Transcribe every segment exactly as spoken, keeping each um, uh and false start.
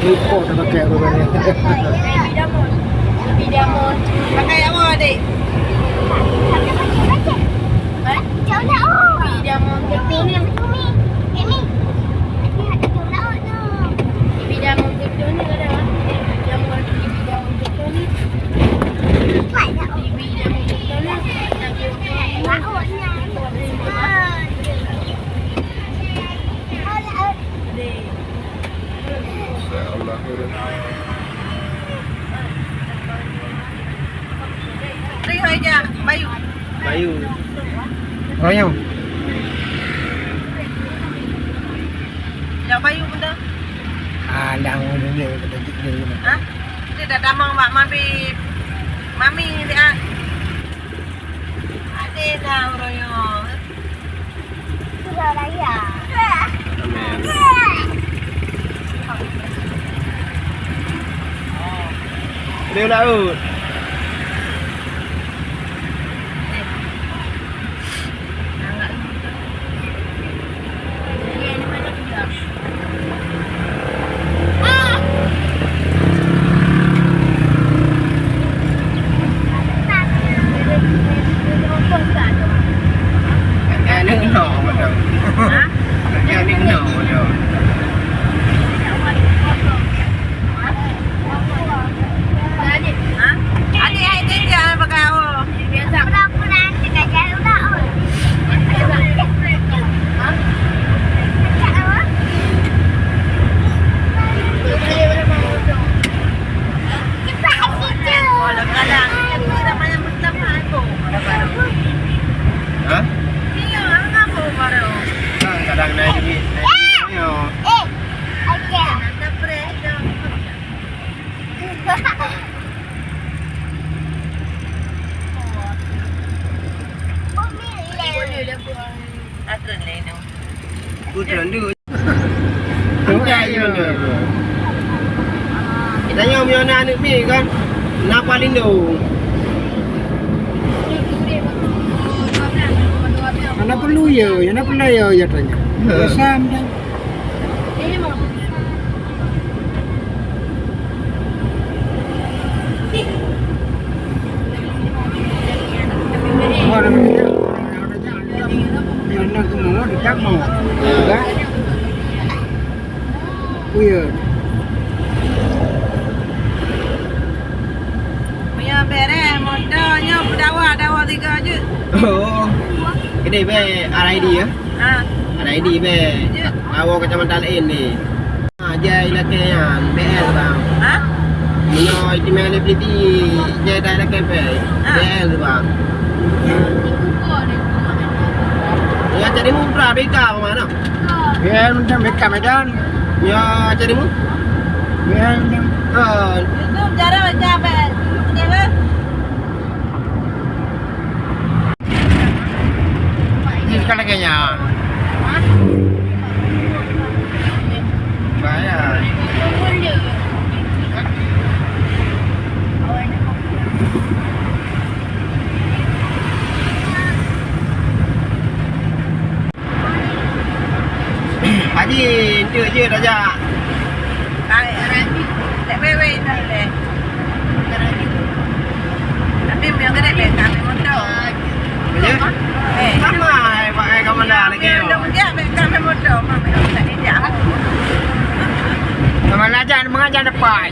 Lupa dah pakai apa balik. Baby Diamond. Baby Diamond. Pakai apa, adik? Eh? Baby Diamond. Baby Diamond. Baby Diamond. Bayu. Bayu. Ya, Bayu benda. Ah, dah ngomong dia, kata dia. Ha? Dia dah damang bak mami. Mami dia. Ada dah uroyong. Surabaya. Amin. Dia laut. Ha? Kadang naik duit, naik duit. Aku tren dulu. Kita nyoe meunyoe na aneuk miet kan, na palindo. Hana perlu ya, hana perlu ya, ya tanya. He. Sam dah. Meunyoe bereh moto nyoe peudawa, dawa tiga jeuet. Oh. Gede be R I D ya? Ha. R I D be. Jeuet. Awo kacamata lain ni. Ha, jai lakée nyan, B L bang. Ha? Meunyoe istimewa liability, jai dak lakée pei, ha. B L bang. Ya, jadi murah B K mana? B L macam B K Medan. Ya, jadi mu? B L macam. Ha. Itu cara macam apa? Ni sekali lagi nya. Bahaya. Haji, enteuk jeuet tajak. Hai, Raji. Tak wei-wei dah leh. Tapi biar gede bek kami motor. Ya? Eh. Sama, eh, Pak, eh, Kamala lagi. Biar dong dia bek kami motor, mak, biar tak dijak. Kamala aja mengajar depan.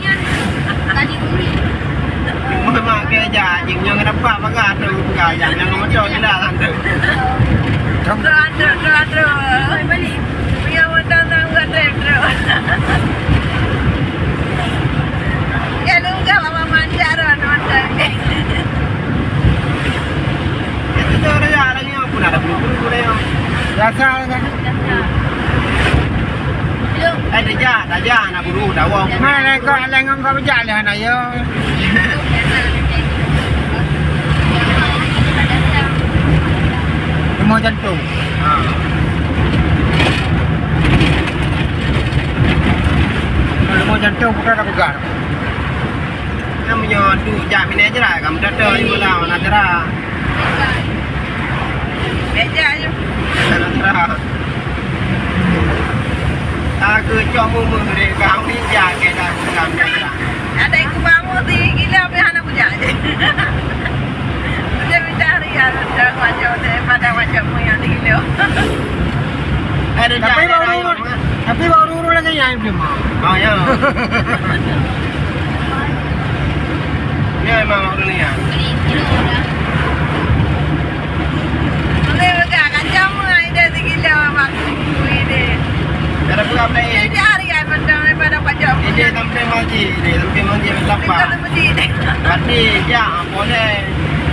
Tadi buri. Memang kerja, jing nyong dapat pagar tu, bukan jang nyong motor je lah, tu. Truk, truk, truk, truk. Balik. Punya motor tak buat truk, truk. Ya, lu enggak, Mama manja tu, motor. Itu tu, dah, dah, ni pun ada bulu-bulu, dah, ya. Biasa, kan? Biasa. Eh, dah, dah, dah, nak bulu, dah, wah. Mana kau, alai ngon kau bejak leh, anak, ya? Lemah jantung. Ha. Lemah jantung bukan dah pegang. Kan meunyoe duek jak meunan je lah, kamoe datang di bola, mana tera. Bejak je. Mana tera. Aku cok mumu deh, kau ni jaga dah, bukan dah. Ada yang kubangun di gila, tapi hana kujak je. Dia minta hari, ya, dah macam, daripada macam mu yang di gila. Ada tapi jaga baru, rayuan, tapi baru urus lagi yang belum. Oh, ya. Ni memang orang ni, ya. Boleh pegang, kacau mu, ide sikilo, Mak. Ide. Cara pegang ni. Ide hari, ya, macam daripada pajak. Ide sampai mati, ide sampai mati, lapar. Ide sampai mati, ide. Mati, ya, boleh.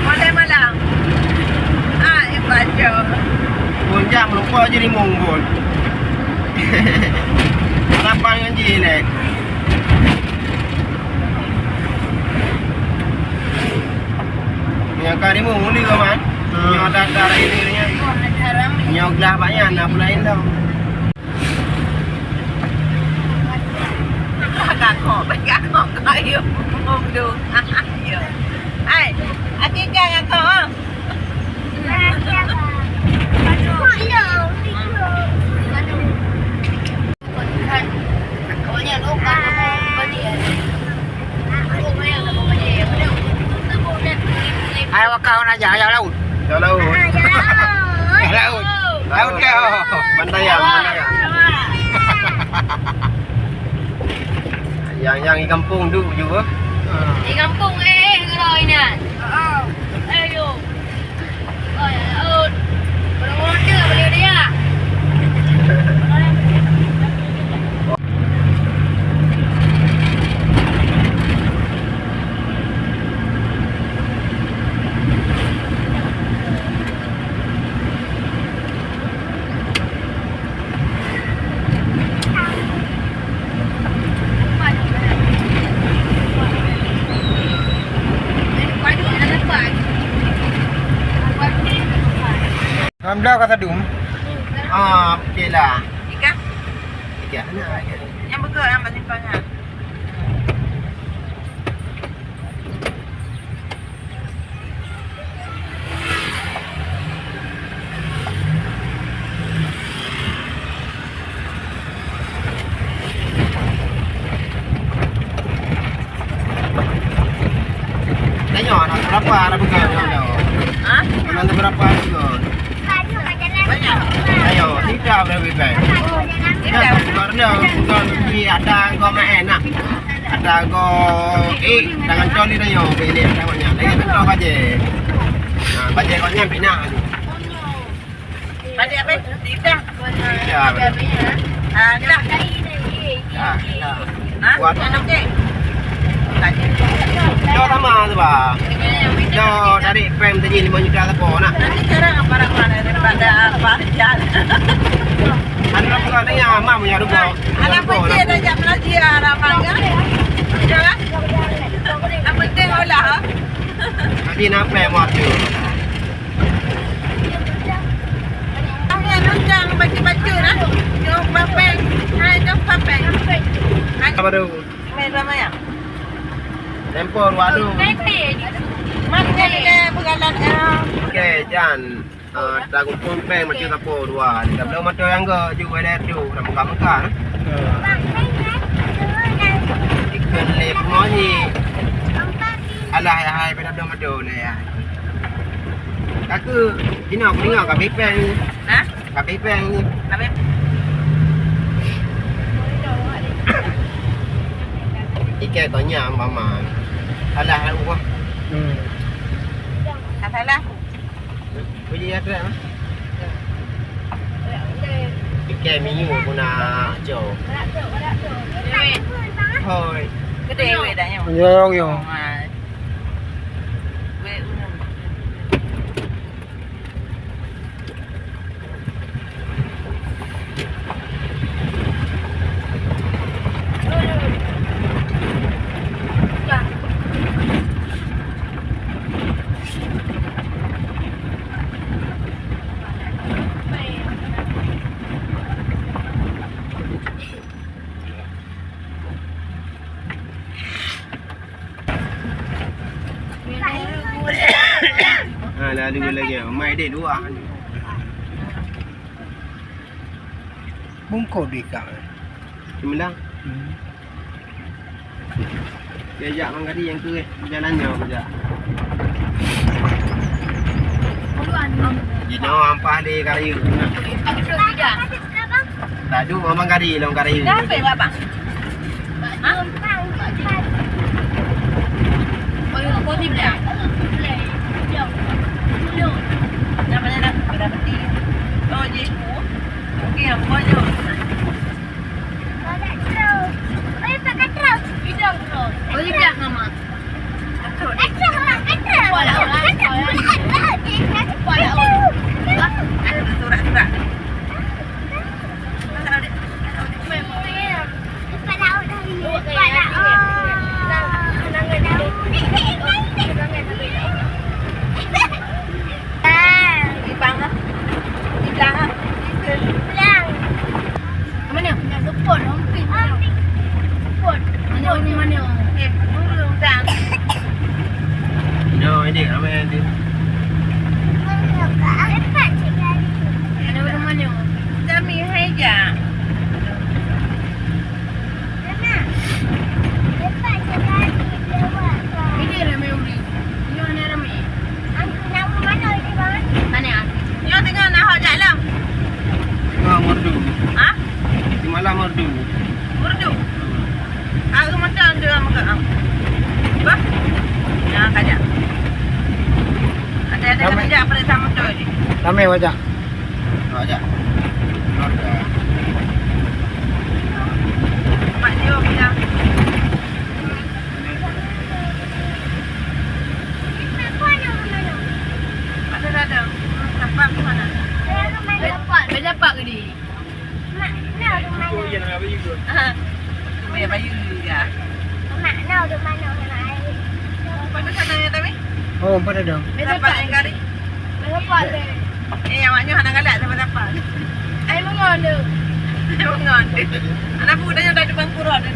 Boleh malam. Ah, ibaca. Pun jam lupa je limong pun. Lapan ngaji ni. Nyang ka limong muli ke, Man? Hmm. Nyoe ada-ada lain ni. Nyoe gelah banyak, nak pula lain dah. Gakok, gakok, gakok, ayo. Ngomong dong. Ayo. Hai, Akika gakok, ah. Hai, wakau nak jak, jak laut. Jak laut. Jak laut. Laut ke? Pantai ya, pantai ya. Yang, yang di kampung tu juga. Di kampung, eh, eh, kalau ini. Ayo. Alhamdulillah, ka sadum. Ah, okey lah. Ikan? Ikan. Yang betul yang paling panjang. Tanyoe, aneuk berapa aneuk peugah nyoe? Ha? Aneuk berapa juga? Banyak. Ayo, tidak berapa. Tidak. Tidak, karena bukan di ada gom lain nah. Ada go, eh, tangan coli dah yo, beli ada banyak. Lagi contoh baje. Ha, baje banyak pina. Baje apa? Tidak. Tidak. Ah, tidak. Ya, ya. Ha? Buat anak cek. Baje. Yo sama tu, bah. Yo dari pem tadi lima juta sapo nah. Nanti cara apa-apa daripada apa? Anak bukan ni aman punya rumah. Anak kecil dah jak belajar, ramai kan? Betul kan? Yang penting olah. Tadi nampak yang waktu. Yang nonton baca-baca dah. Jom bapeng. Hai, jom bapeng. Apa tu? Main drama ya? Tempo dua tu. Main, main. Mana dia bergalan, ya? Okey, Jan. Ah, takumpung peng macam sapo dua. Tabloe moto nyang go ju wae tu, dah muka-muka. Ikon lé pengaji. Alah, ya hai, pada tabloe moto lé ya. Aku, Cina, aku dengar kat Bipeng ni. Ha? Kat Bipeng ni. Habis? Ikai kau nyam, Mama. Alah, aku. Hmm. Tak salah. Boleh ya, Tran? Ikai minyu guna jo. Hoi. Gede weh dah nyo. Yo, yo. Weh, Ha, lalu lagi. Mai dek dua. Bungkôh di kau. Sumedang. Hmm. Diajak Bang Kadi nyang keu jalan nyoe kujak. Jinoe ampah di Karayu. Tadu Bang Kadi lom Karayu. Dah apa, Bang? Ha? Oh, ya, kau di belah. Dah mana dah? Dah berhenti. Oh, je. Okey, apa je? Boleh bilang sama. Surat-surat. Bang, ah. Bang, ah. Bang. Mana? Nak support, Om Pin. Support. Mana orang mana? Eh, urus, Bang. No, ini ramai nanti. Ada orang mana? Kami hai ja. Ini ramai orang. Ini mana ramai? Mana? Nyoe teungoh na ho jak lom. Teungoh merdu. Ha? Di malam merdu. Merdu? Aku motor tu sama kau. Bah? Ya, kajak. Ada, ada kejap perintah motor ni. Ramai wajah. Wajah. Keluarga. Mak Tio bilang. Ada, ada. Nampak ke mana? Beda pak ke di? Ha. Bayar bayu juga. Pada sana ya, Tami? Oh, pada dah. Beda pak yang kari. Beda pak deh. Eh, awaknya hana galak siapa-siapa. Ai mengon tu. Mengon. Anak muda yang dah depan kurang tu.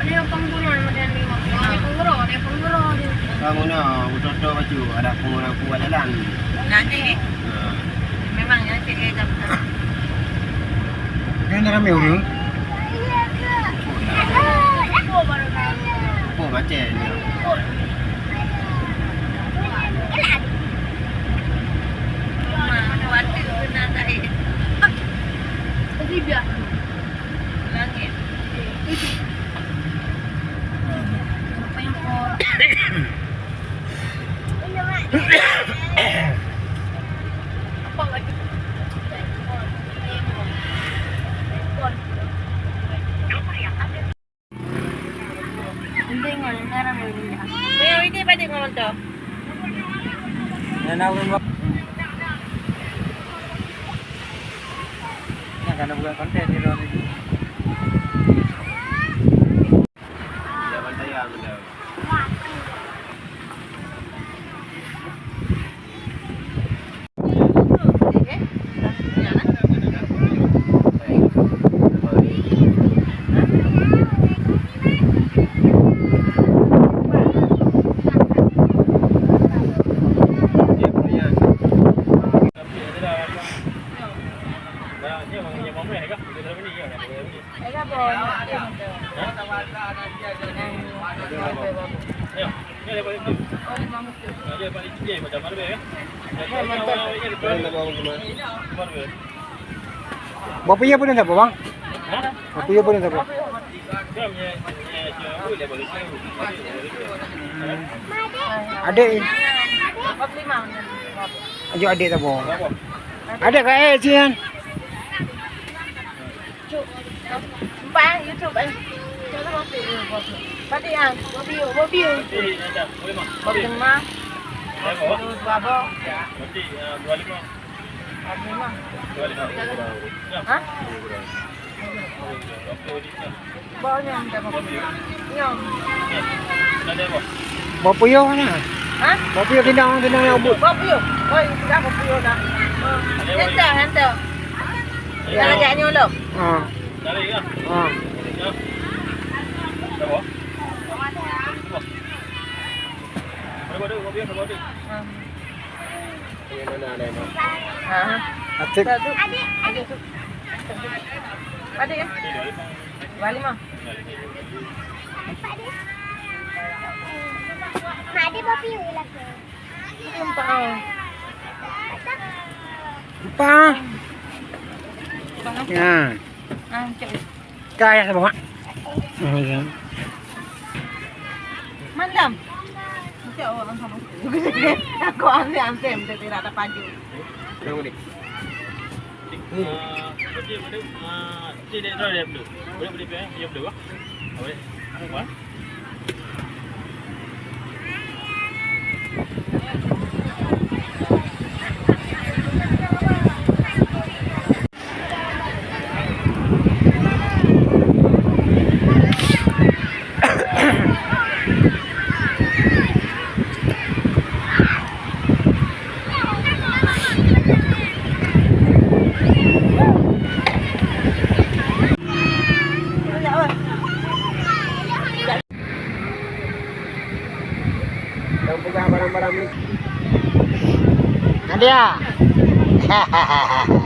Ada yang pengurus, ada yang lima. Ada pengurus, ada pengurus dia. Kamu nak betul-betul baju, ada pengurus buat jalan. Nanti. Ha. Memang ya, cik, eh, dah. Kan ramai orang. Oh, macam ni. Langit. Penting mana, mana, mana. Yang ini pada ngonto. Yang nak urut. Nah, karena bukan konten ni, Ron. Bapak iya pun siapa, Bang? Bapak iya pun siapa? Adik. Ajuk adik siapa? Adik kat eh, Cian. Empat, eh, YouTube, eh. Pati, ah, Bobio, Bobio. Bobio lima. Dua boh. Dua lima. Hah? Boh nyoe, minta boh. Nyoe. Boh puyuh mana? Hah? Boh puyuh ginang, ginang yang ubit. Boh puyuh. Oh, sudah boh puyuh dah. Oh. Hantar, hantar. Ya. Dah ajak nyoe lom. Ha. Ha. Ha. Atik. Adik, adik. Adik, ya? Balik mah. Mak dia bawa piu lah. Lupa. Ya. Ah, cek. Kaya sama, Mak. Oh, ya. Malam. Cek orang sama. Aku ambil, ambil, ambil, tidak ada paju. Udah, udah. Yang pegang barang-barang milik. Nadia. Hai. Hai.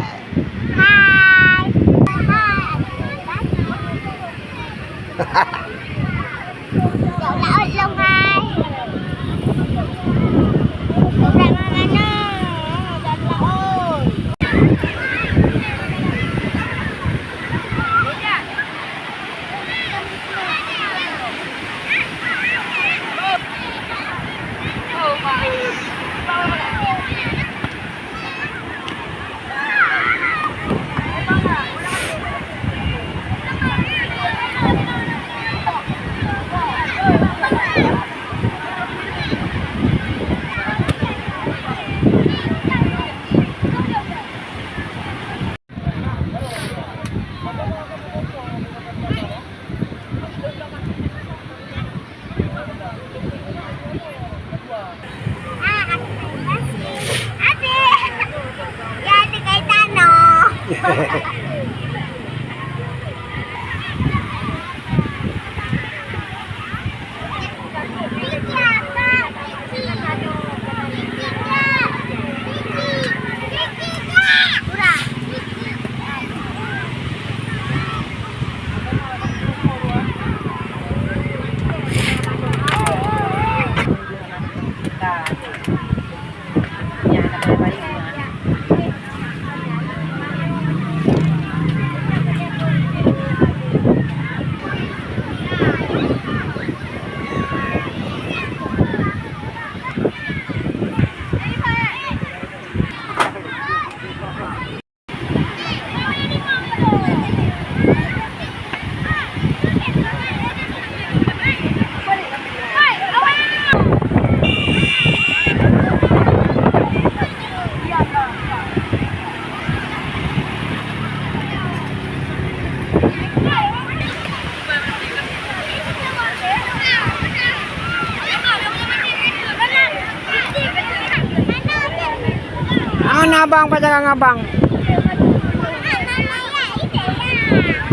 Ana abang pajangan abang.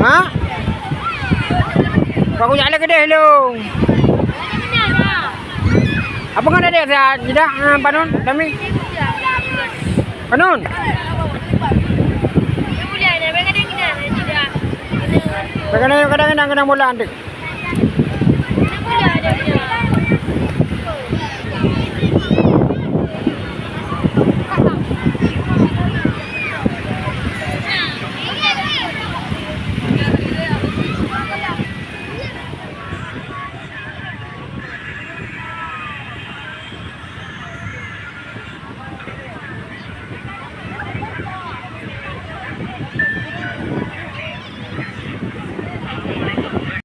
Ha? Kau jak lagi deh lu. Apa kan ada saya tidak, eh, Panun, kami? Panun. Kadang-kadang, kadang-kadang bola nanti.